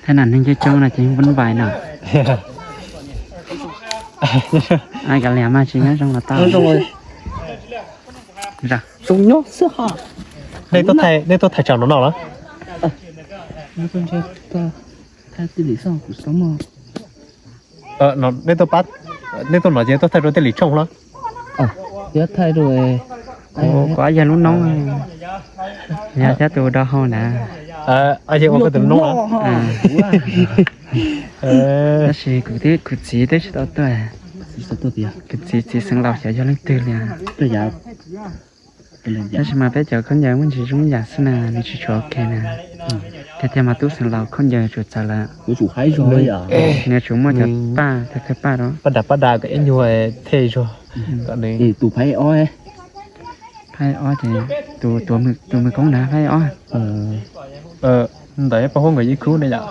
Thaij nam neeg coob coob no ces vun vais no. Kav liam mas tsis nyob zoo los tau. Nej tuaj thaij tsam no no los? Nej tuaj no ces tuaj thaij rau tej li tshooj los? Kuv yog lub noob, yog thiab tus do hau na. Ua ua tus noob. Tab sis kuv txiv twb tsis tau tuaj. Kuv txiv txiv xeev laus xyov yog leej twg li. Tab sis mas peb cov khaub ncaws muaj ntsis zoo yam xwb na, nws tsis tshua ok na. Tiag tiag mas tub xeev laus khaub ncaws tsuas txawv lawm. Nws tsuas muaj cov paj, thawj paj rau paj dam paj dam kom ib nyuag thej zog. Tus phab ob ces tus, tus mwg koob na phab ob. Ntawm paj huab nkawd ib khub ne yom.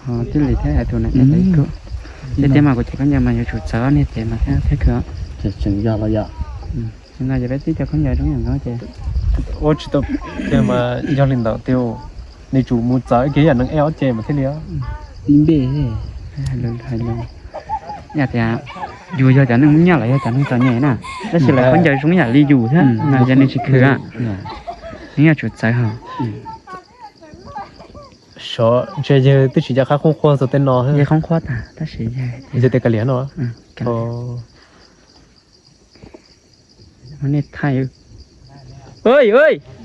Ho tib li thiab tus na ib khub. Tiag tiag mas kuv cov khaub ncaws mas yuav tsum txawv ob niag cev mas thiab thiab khwv. Tseem yog los yom. Tsis no ces peb tib cov khaub ncaws zoo yam no ces Ua tsis tau, ces mas yog li ntawd tiag, nws tsum mus txawv ib ke yam neeg ej ob ce mas thiaj li. Tib npe hais lus, hais lus, yog tias yus yog cov neeg muaj nyiaj los yog cov neeg txom nyem na, tab sis lawv khaub ncaws zoo yam li yus thiab, yog nws tsis khwv, nws yuav tsum txawv hos. Sov ntshe yawg twb tsis nco qab qhoob qhuab txog tej no. Yawg qhoob qhuab tas tab sis yawg tias kav liam no. Nej thaij.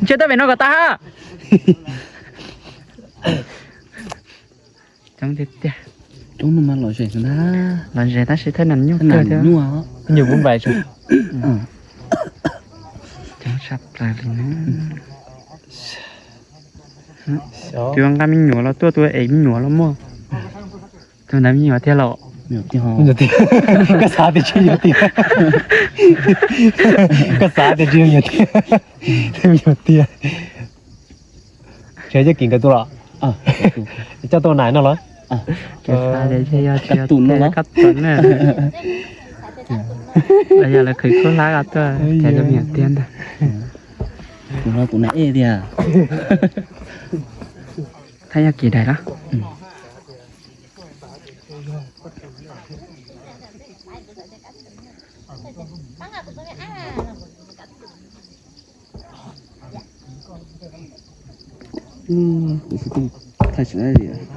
Ntshe tab pem no kom tas ha. Coob tiag tiag. Coob no mas lom zem ntag. Lom zem tab sis thaij nas nyuaj kawg thiab. Nyuaj, nyuam pub npais. Coob tshaj plaws li na. Tus nqa me nyuam los tuaj, tus ev me nyuam los muaj. Tus ntawd me nyuam tiag los? Koj xav tias tsis yog tiag. Koj xav tias tsis yog tiag. Me nyuam tiag. Tsis yog Kim nkawd tus los? Coj tuaj nais no los? Koj tus no, koj tus na. Yog lawv qhwv kub hlab tuaj, cas yog me nyuam tiag ntag. Kuv no kuv nais ej tiag. Thaij yog Kim daim los?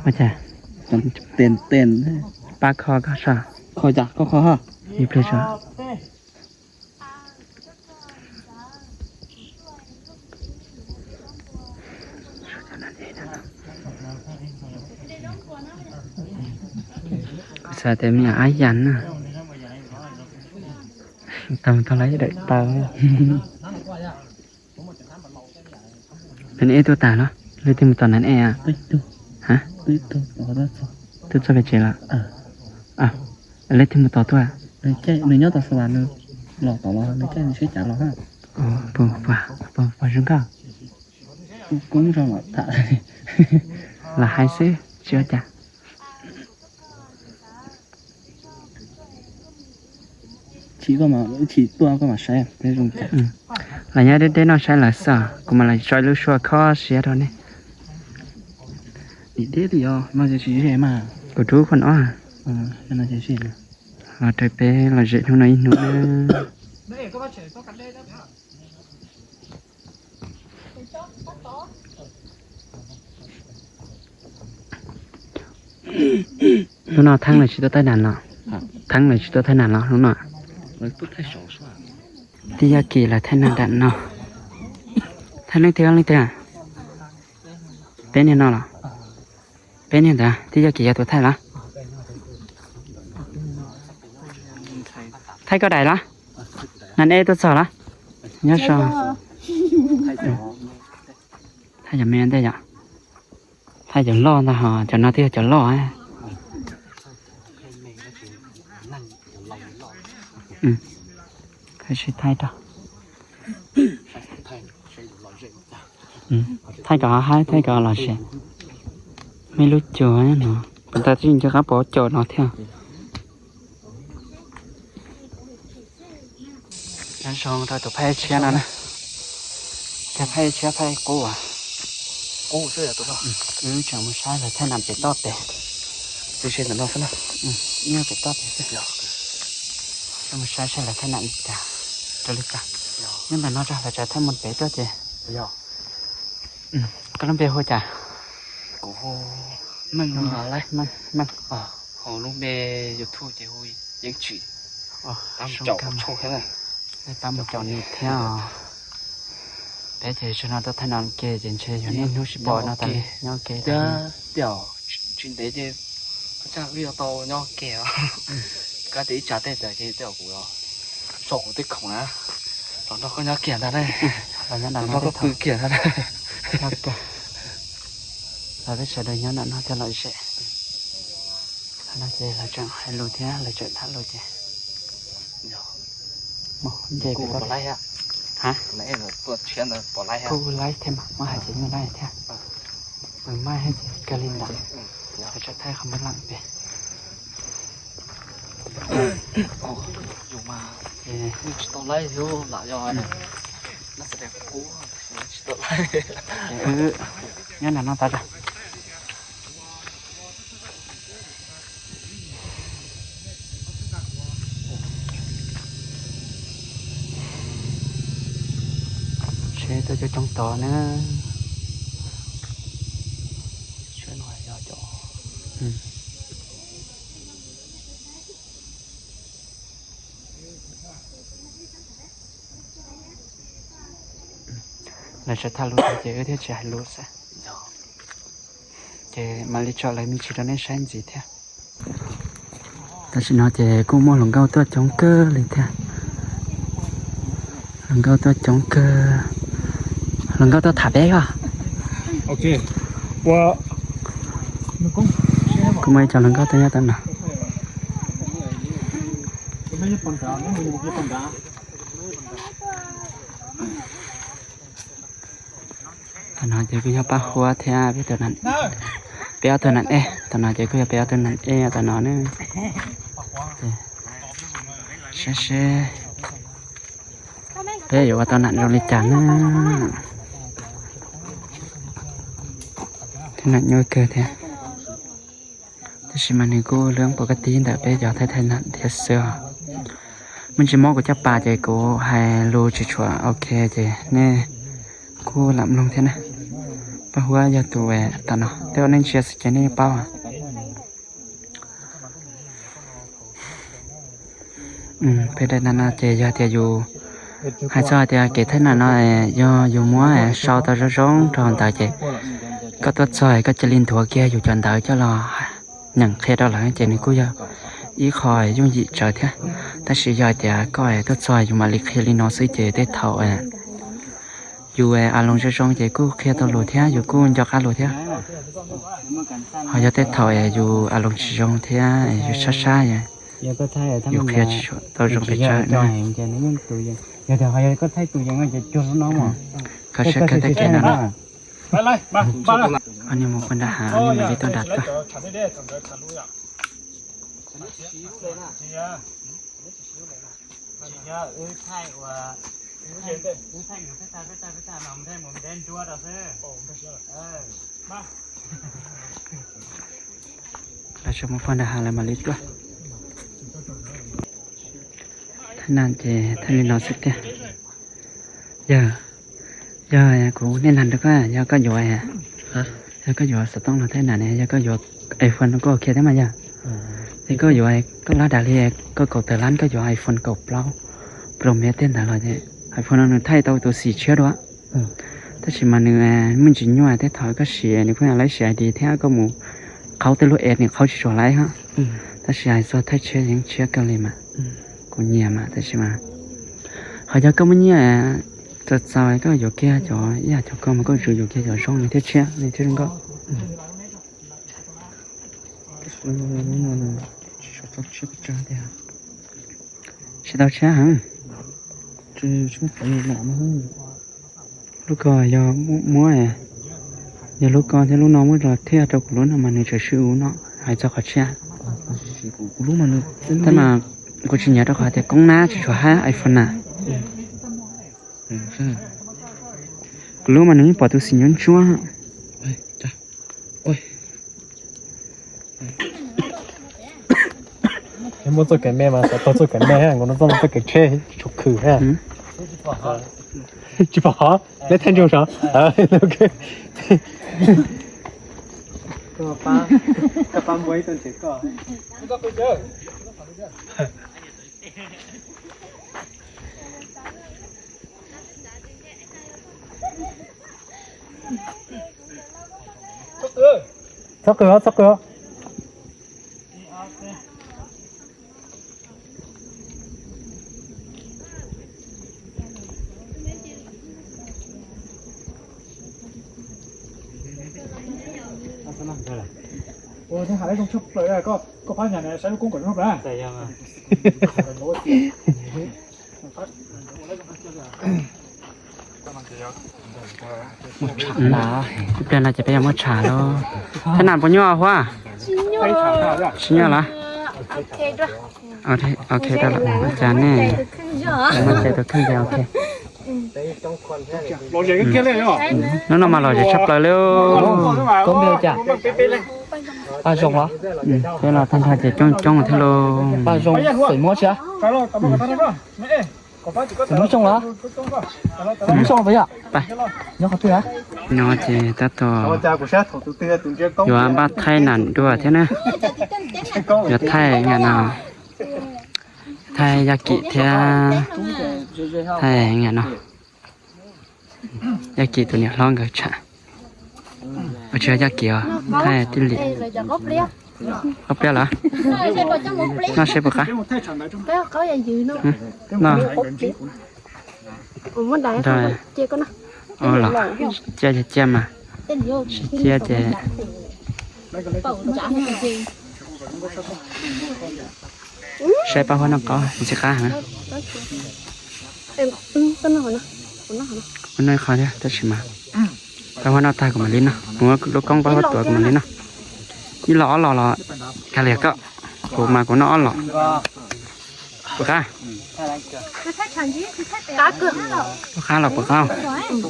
Ua cas? Tes tes. Pab kho koj soj. Kho cas koj kho ha? Ib pliag soj. Kuv xav tias me nyuam ab yas na. Tau tau lawv ib daim taw. Nan ej tuaj tas los? Leej twg mus tos nan ej? Twb txog pem tsev los? Leej twg mus tos tuaj? Nws nyob tom xav nws los tom los nws caij nws seb cas los. Pog zoo nkauj. Los hais xwb tsis ua cas. Chim tuaj koj mam saib peb zoo cas. Los nyob deb deb no saib lawv xwb, kuv mam los tso lub suab khob siab rau nej. Dim deb li os, no ces tsis ze mas. Kuv rub khuam no. Los raws peb los zem hnub no ib hnub na. Hnub no Theeb lawv tsis tuaj thaij nas los? Theeb lawv tsis tuaj thaij nas los hnub no? Tij Yaj Kim lawv thaij nas nram no. Thaij leej twg leej twg? Peb niag no los? Peb niag ntawd Tij Yaj Kim yog tus thaij los? Thaij koj daim los? Nan ej tuaj txog los? Nyob zoo. Thaij cov me ntej yom. Thaij cov loj ntag hos, cov no twb yog cov loj. Thaij sib thaij rau. Thaij kom haib, thaij kom lom zem. Me lub cuag no, puas ntau tib nco qab pom caum no thiab. Nyob zoo rau tus phaib tshiab no na. Cov phaib tshiab phaib qub as. Wb tseem mus saib lawv thaij nas pem toj pem. Ib pem toj pem xwb. Mus saib saib lawv thaij nas li cas, rau li cas. Nyob ntawm no rau lawv tsav thaij mus pem tuaj ces. Koj lub npe hu cas? Kuv hu Meej no. Meej, Meej. Hauv lub npe YouTube ces hu Yeeb Tsim. Pab mus caum nws thiab os. Peb ces tsuas no tuaj thaij no ke ces ntshe yog niaj hnub sib pom no tas li nyob ke. Tias tsis ntev ces koj tsaj wb yuav tau nyob kiag os. Koj tias ib tsam tej ntawd ces tej zaum kuv so kuv tej khoom na los nrog koj nyob kiag ntag ne. Los nrog koj pw kiag ntag. Los peb sawv daws nyob nram no thiaj lom zem. Qhov no ces lawv tseem hais lus thiab lawv tseem tham lus ces mus nce pem toj. Ha, kuv laib thiab mas muab hais ces nyuaj laib thiab. Nws maj thiab ces kawg li ntawd. Lawv tseem thaij qhov muaj leej pem. Yus mas tsis tau laib thiab lam yog na, xav tias kub. Ces wb nyob nram no tas zog. Tsheb tuaj coob coob tod na. Lawv tsis tham lus ces wb thiaj tsis hais lus xwb. Ces mam li tso lawv me ntsis rau nej saib ntxiv thiab. Tam sim no ces kuj muaj hluas nkauj tuaj coob kawg li thiab. Hluas nkauj tuaj coob kawg. Hluas nkauj tuaj tham peb os. Kuj muaj ib co hluas nkauj tuaj nyob tom no. Tom no ces kuj yog Paj Huab thiab peb tug nam, peb ob tug nam ej. Tom no ces kuj yog peb ob tug nam ej tom no na. Saib seb peb yuav ua tau nam zoo li cas na. Thaij nam nyuaj kawg thiab. Tab sis mas nws kuj lub pov kaj tib ntawm peb cov thaij thaij nam thiab xwb os. Me ntsis mob kuv caj pas ces kuv hais lus tsis tshua ok ces nej kuj lam mloog thiab na. Paj Huab yog tus tom no, tej uas nej ntsia xwb ces nej yeej paub. Peb daim nam no ces yog tias yus hais txog hais tias kev thaij nam no yog yus muab sau tau zoo zoo rau hauv ntawv ces koj tuaj txog koj cia li nthuav kiag yus cov ntawv coj los nyeem qhia rau lawv ces nws kuj yog ib qho yooj yim tsawv thiab. Tab sis yog hais tias koj tuaj txog yus mam li qhia li no xwb ces tej thaum yus a loos zoo zoo ces kuj qhia tau lus thiab yus kuj nco qab lus thiab. Ho yog tej thaum yus a loos tsis zoo thiab yus sab sab, yus qhia tsis tau zoo pes tsawg na. Koj saib koj tej kev no, ob niag mus poj nram hav, ob niag mam li tuaj nram tuaj. Lawv tseem mus poj nram hav lawv mam li tuaj. Thaij nam ces thaij li no xwb tiag. Yog, yog kuv niaj hais rau koj, yog koj yuav, yog koj yuav xov tooj los thaij nam ne, yog koj yuav iPhone no kuj ok thiab mas yog. Es koj yuav, koj lab dag li koj kaum tawm lab koj yuav iPhone kaum plaub Pro Max tej ntawd los es iPhone no nws thaij tau tus xim tshiab dua. Tab sis mas nws muaj ntsis nyuaj, tej thaum koj siv nws pheej laib siv ID thiab koj mus qhaub tej lub app nws qhaub tsis tshua laib hab. Tab sis hais txog thaij tshiab yeej tshiab kawg li mas, kuv nyiam mas tab sis mas ho yog koj muaj nyiaj txaus txaus koj yuav kiag cov ib yam cov ko mas koj tsum yuav kiag cov zoo li thiaj tshiab li thiaj zoo nkauj. Tsis tau tshiab heev. Lub ko yog muab, yog lub ko thiab lub no muab los thiaj rau kuv lub no mas nws tseem swb kuv no hais txog qhov tshiab. Tab mas kuv tsis nyiam rau qhov tias koob nab tsis tshua hab iPhone na. Kuv lub mas nws yeej pom tus xim nyuaj ntsuab. Muab txoj kev me mas xav tau txoj kev me, nkaus no txoj txoj kev tsheb tshua khwm. Tsis pom qhov, leb thaij ntsug sav. Txhob qw, txhob qw. Ua, teb hav zoo tshaj plaws, koj pab nyas saib lub koob kom zoo tshaj plaws. Ib pliag no ces peb yuav muab tsham lauj. Thaij nam puas nyuaj Huab? Tsis nyuaj los? Ok, ok, cas nej muab cais tus kheej ces ok. Hnub no mas lom zem tshaj plaws li. Paj zoo los? Peb los tag nrho ces coob coob thiab lauj. Paj zoo, xeem muab tsis? Xeem muab zoo los? Xeem muab zoo los puas yog? Nyob qhov twg? No ces tab tom yuav npaj thaij nam dua thiab na. Yuav thaij nga no, thaij Yaj Kim thiab thaij nga no, Yaj Kim tus niam hlob nkawd tsham. Ua tsis Yaj Kim os, thaij Tij Lim. Ob pliab los? Noj seb puas qab. Noj. Los, cia cia mas. Tsis cia ces saib paj huab noj qaub ntxim qab heev. Kuv noj ib qho thiab tab sis mas paj huab noj tag kuv mam li noj, kuv lub koob paj huab tuav kuv mam li noj. Ib los ob los los kav liam koj, kuv mas kuv noj ob los. Puas qab? Puas qab los puas qab?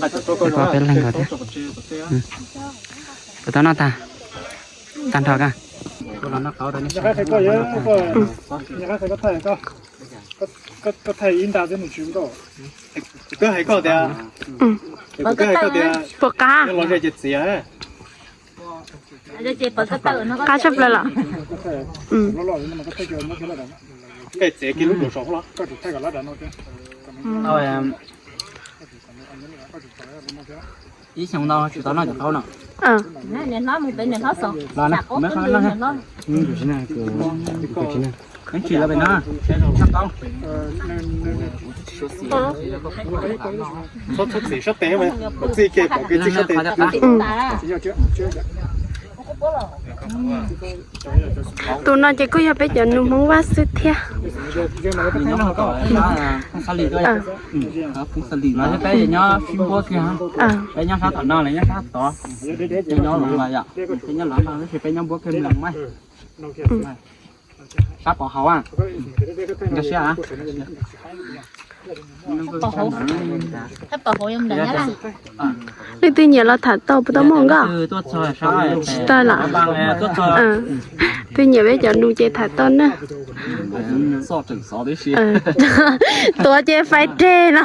Peb peb leeg nkaus thiab. Puas tau noj tag? Tag nrho koj. Puas qab? Qab tshaj plaws los? Ib xyoo ntau tsis tau noj cov qaub no. Los na, kuv me qhov no na. Tsis lawv pem no. Txhob txhob txim sab tes, txij ke pom kev txij sab tes. Tus no ces kuj yog peb cov nus Hmoob Vaj xwb thiab. Peb nyob sab tom no, nyob sab tod, nyob los, peb nyob npuab kiag mloog mas. Sab pov hauv, nkag siab. Leej twg nyiam los tham tau puas tau muaj nkauj? Tsis tau los? Twg nyiam peb cov nus ces tham tau na. Tuav ces fais reg no.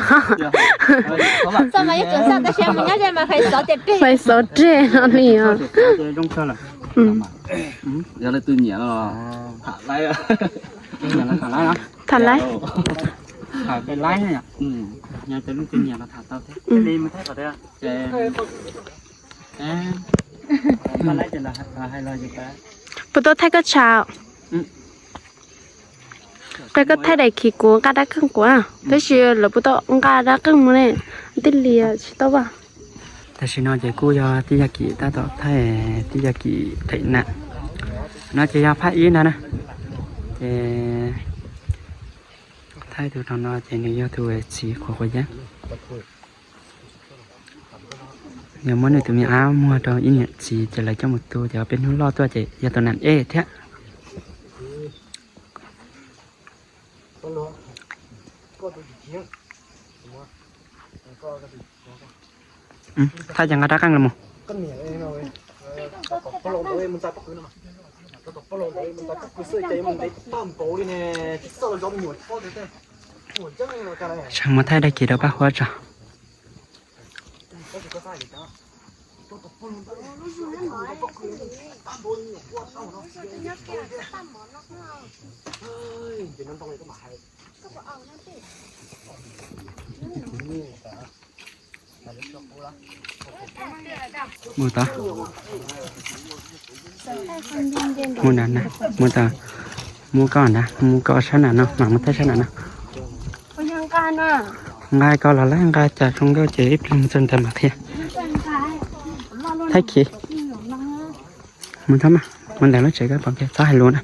Fais xov reg no li os. Yog leej twg nyiam los tham laib. Tham laib. Puas tau thaij koj tshav? Qhia koj thaij daim khiv kuv nqa dab qeej kuv na, tab sis lawv puas tau nqa dab qeej mus ne, tij lias tsis tau vaj. Tam sim no ces kuj yog tij Yaj Kim tab tom thaij tij Yaj Kim daim nam. No ces yog phaj ib ntag na. Ces thaij tus no no ces nws yog tus txiv qhuav qhuav yeeb. Yog muab nws tus me ab muag rau ib niam txiv ces lawv coj mus tu ces peb hnub loj tuaj ces yog tus nam ej thiab. Thaij ces nqa rab qeej los mus. Tseem mus thaij daim khiv rau paj huab tso. Mus tod. Mus na, mus tod, mus koj na, mus koj sab nam no, mam mus thaij sab nam no. Nqa koj los lawm, nqa cas zoo nkauj ces ib pliag mus txog ntawd mam qhia. Thaib khiv. Mus tod mas, mus ntawm lub tsev koj pom kiag, txhob hais lus na.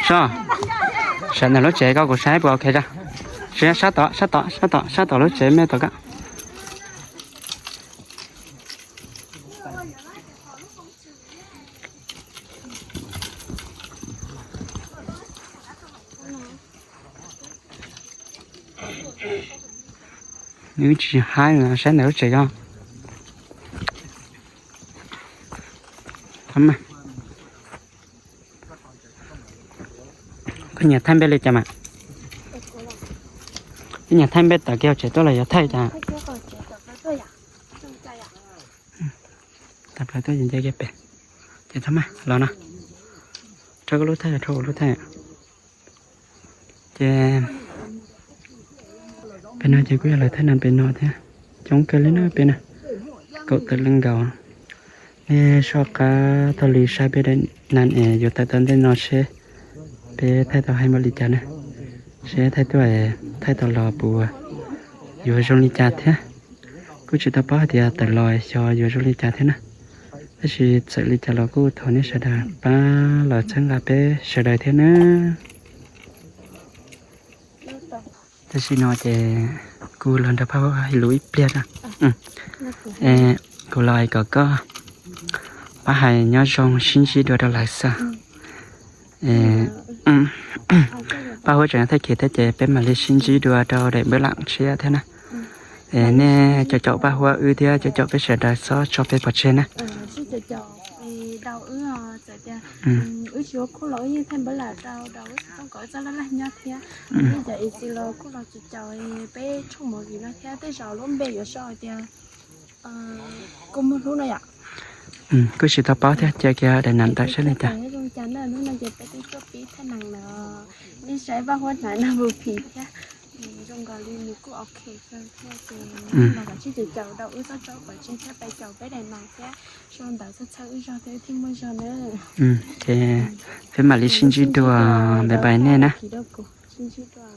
Sab, Sawv ntawm lub tsev ko kuv saib puas ok tso. Sab tom, sab tom, sab tom, sab tom lub tsev me tom ko. Nws tsis haib, saib ntawm lub tsev ko. Koj nyiam thaij npe li cas mas? Koj nyiam thaij npe tom kiag tsev tuaj los yog thaij cas? Thaij plaws tuaj ces nce kiag pem. Ces thaij mas los no, rau koj lub thaij, rau kuv lub thaij. Ces pem no ces kuj yog lawv thaij no pem no thiab. Coob kawg li na peb na, kaum tawm leej nkaus. Nej soj qab taug li saib peb daim nas es yuav tawm tom ntej no seb peb thaij tau haib npaum li cas na, seb thaij tuaj, thaij tau los puas yuav zoo li cas thiab. Kuj tsis tau paub hais tias tawm los xyov yuav zoo li cas thiab na. Tab sis txawm li cas los kuj thov nej sawv daws pab los txhawb nqa peb sawv daws thiab na. Tam sim no ces kuv los nrog Paj Huab hais lus ib pliag na. Kuv los hais kom koj pab hais nyob zoo sib ntsib dua rau lawv xwb. Paj Huab tseem thaij kiag thiab ces peb mam li sib ntsib dua rau daim npawb lam tshiab thiab na. Nej caum caum Paj Huab wb thiab caum caum peb sawv daws txhob tso peb pov tseg na. Wb tsis ua khub los wb yeej thaij npawb lam rau rau wb txoj laj laj nyob thiab. Wb cov ib txwm los khub los tsis caum peb tshooj movie no thiab tej zaum lub npe yuav sau hais tias kua muag hlub no yom. Kuj tsis tau paub thiab, cia kiag daim nas ntawm saib li cas. Zoo cas na, hnub no ces peb twb tuaj pib thaij nees lawm. Nej saib Paj Huab hnav no mus phim thiab. Zoo nkaus li nws kuj ok kawg thiab ces los kav tsij caum caum rau wb txhob tso pov tseg thiab pab caum peb daim nas thiab. Sau ntawv txhawb txhawb wb zog thiab wb thiaj muaj zog na. Ces peb mam li sib ntsib dua, bye bye nej na. Sib ntsib dua.